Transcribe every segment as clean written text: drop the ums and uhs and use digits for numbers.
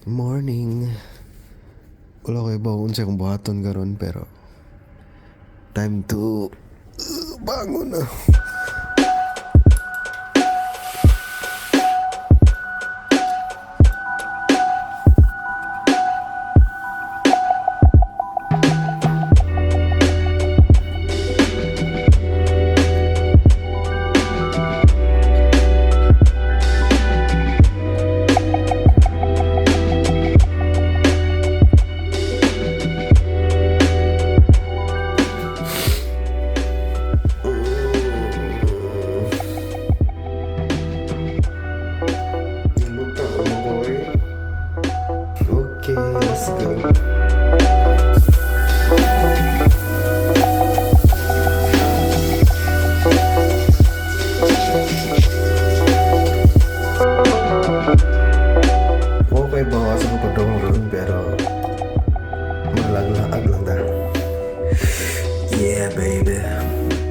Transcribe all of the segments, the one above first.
Morning. Wala ko ibaw unsa akong buhaton karon, pero time to bangon na. Nimuta ko, boy. Okay, let's go. Okay ba sa ko padung ron, pero maglaglaag lang ta. Yeah, baby.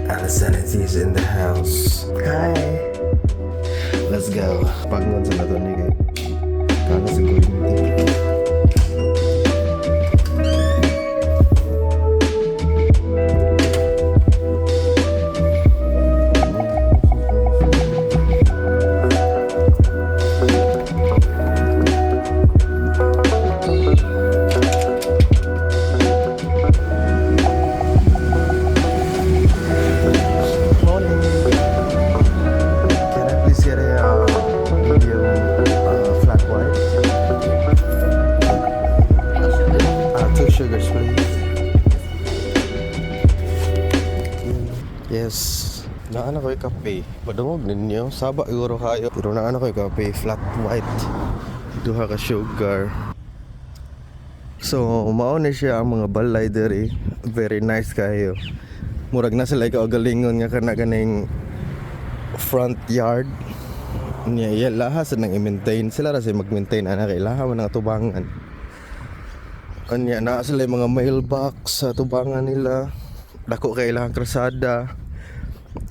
Alisanity is in the house. Hi. Let's go. Pagod sa nato ni kay kala sa kuryente. Morning. Can I please get a medium flat white? Any sugar? Two sugars, please. Yes. Naa na ko'y kape. Padungog ninyo. Saba siguro kayo. Pero naa na ko'y kape. Flat white. Duha ka sugar. So, mao ni siya ang mga balay diri. Very nice kayo. Murag na sila kaugalingon nga kana ganing front yard. Niya, iya laha sa nang i-maintain. Sila ra say mag-maintain ana kay laha man ang tubangan. Anya naa sila yung mga mailbox sa tubangan nila. Dako kay ilang krasada.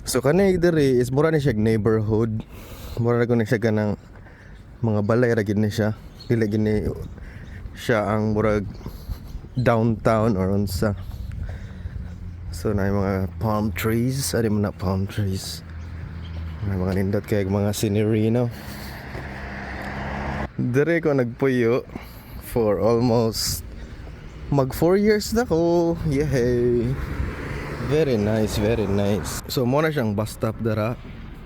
So kani diri is mura ni siya neighborhood. Mura ra ni siya kanang mga balay ra gid ni siya. Dili gid ni siya ang murag downtown or unsa. So na mga palm trees, ari man na palm trees. May mga nindot kay mga scenery, no. Dire ko nagpuyo for almost mag 4 years na ko. Yay! Very nice, very nice. So mo na siyang bus stop dara.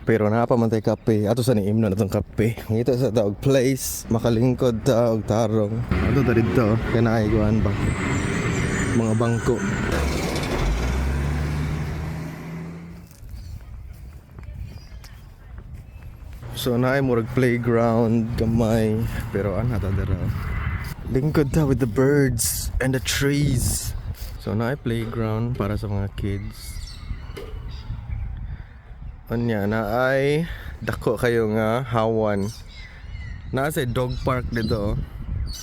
Pero naa pa man tay kape. Ato sa ni imno na tong kape. Ngita sa taog place, makalingkod ta og tarong. Ato ta didto, kay naay kuan ba. Mga bangko. So naay murag playground gamay, pero ana ta dara. Lingkod ta with the birds and the trees. So naay playground para sa mga kids. Unya na ay dako kayo nga hawan. Naa sa dog park dito, oh.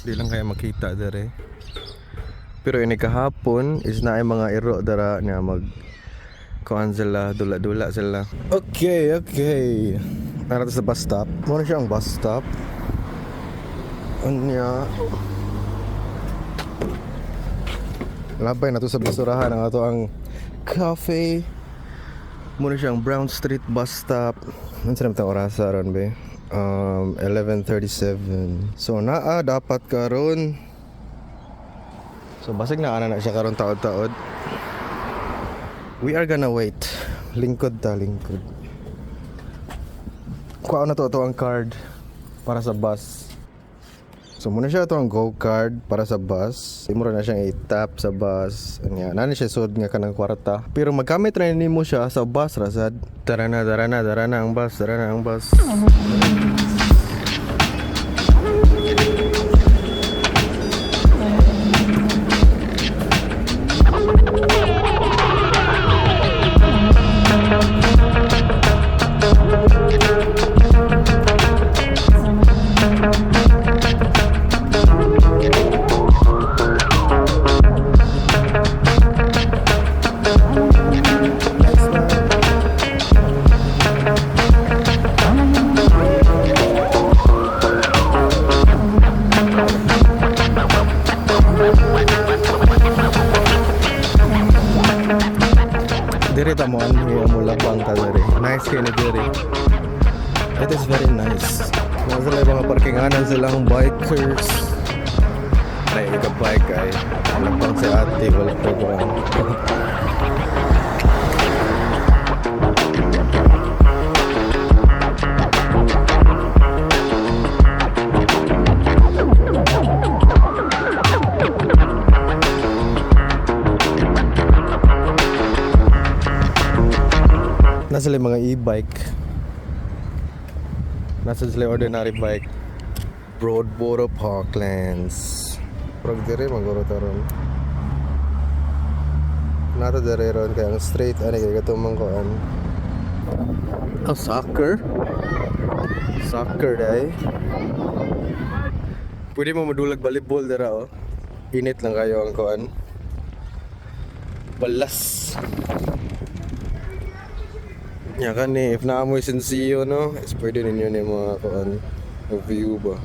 Di lang kayo makita dere. Pero ini kahapon is naay mga iro dara nga mag kuan sila, dula-dula sila. Okay. Nara sa bus stop. Muna siya ang bus stop. Unya. Labay na to sa basurahan ang ato ang cafe. Muna siyang Brown Street bus stop. Ano sa naman oras ron be? 11:37. So naa dapat karon. So basig na ana na siya karon taod-taod. We are gonna wait. Lingkod ta, lingkod. Kuha na to ang card para sa bus. So muna siya ato ang go card para sa bus. Imo ra na siyang i-tap sa bus. Anya, naa ni siya sud nga kanang kwarta. Pero magkamit ra nimo siya sa bus ra sad. Tara na, tara na, tara na ang bus, tara na ang bus. Nice kaayo na diri. It is very nice. Naa sila mga parkinganan silang bikers. Ay, ka-bike ay. Alam si ate, wala pa kuan. Naa sila mga e-bike. Naa sila ordinary bike. Broadwater Parklands. Murag dire maguro taron. Naa ta dire ron kay ang straight ani kay katumang kuan. Oh, soccer. Soccer day. Pwede mo madulag volleyball dira oh. Init lang kayo ang kuan. Balas. Nya kani if naa moy sensiyo no, is pwede ninyo ni mga kuan view ba.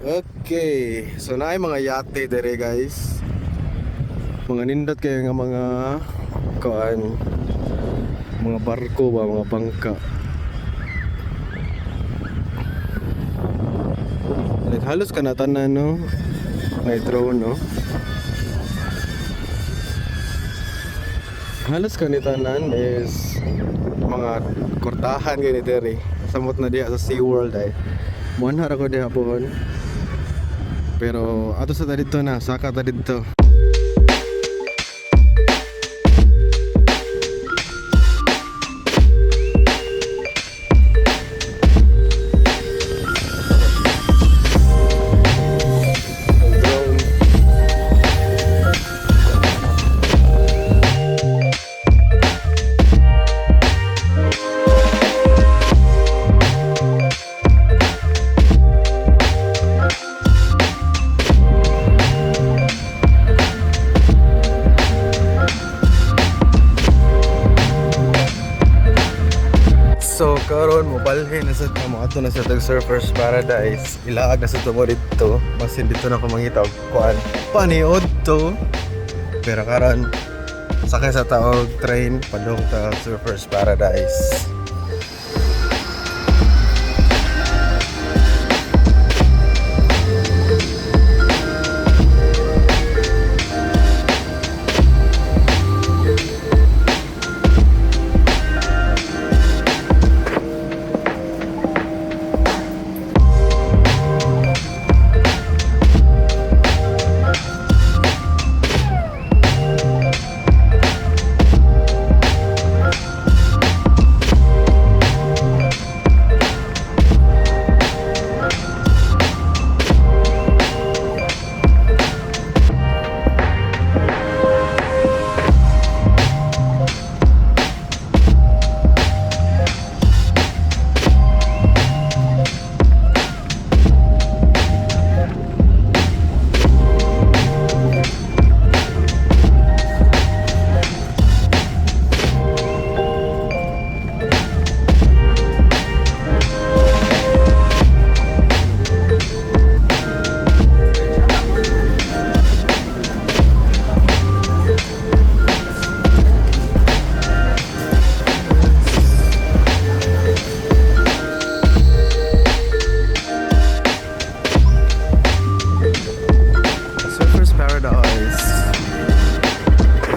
Okay, so naay mga yate dere, guys. Mga nindot kayo nga mga kuan, mga barko ba, mga bangka. Like halos kanatanan no. May drone no. Halos kanitanan is mga kortahan kay ni dere. Samot na diha sa SeaWorld ay. Muanha ra ko diha pohon. Pero ato sa ta didto na, saka ta didto. Ang drone. So karon mobalhin na sa mo ato na sa tag Surfers Paradise. Ilaag na sa tumo dito. Basin dito na ko mangita og kuan. Paniod to. Pero karon sakay sa ta og train padung ta Surfers Paradise. Surfers Paradise.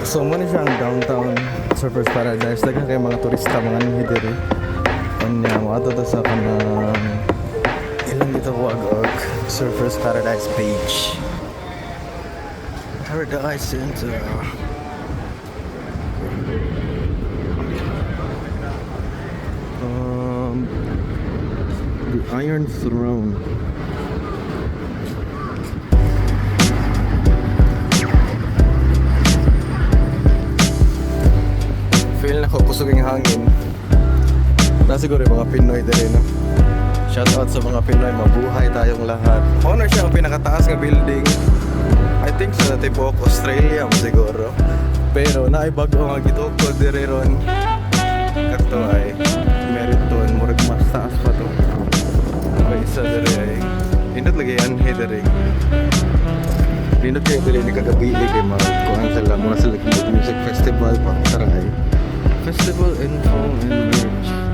So mao ni siya ang downtown Surfers Paradise. Daghan kay mga turista mga anhi diri. Unya mo ta sa kanang ilang dito og Surfers Paradise page. Paradise Center. The Iron Throne. Feel na ko kusog ang hangin. Na siguro yung mga Pinoy diri no. Shout out sa mga Pinoy, mabuhay tayong lahat. Honor siya ang pinakataas nga building. I think sa tibuok Australia mo siguro. Pero naay bag-o nga gitukod diri ron. Kato ay Meriton, murag mas taas pa to. May isa diri ay nindot lagi anhi diri. Nindot kayo diri ni kagabi kay mag kuan sila mura sila music festival pa tara ay. Festival info and merch.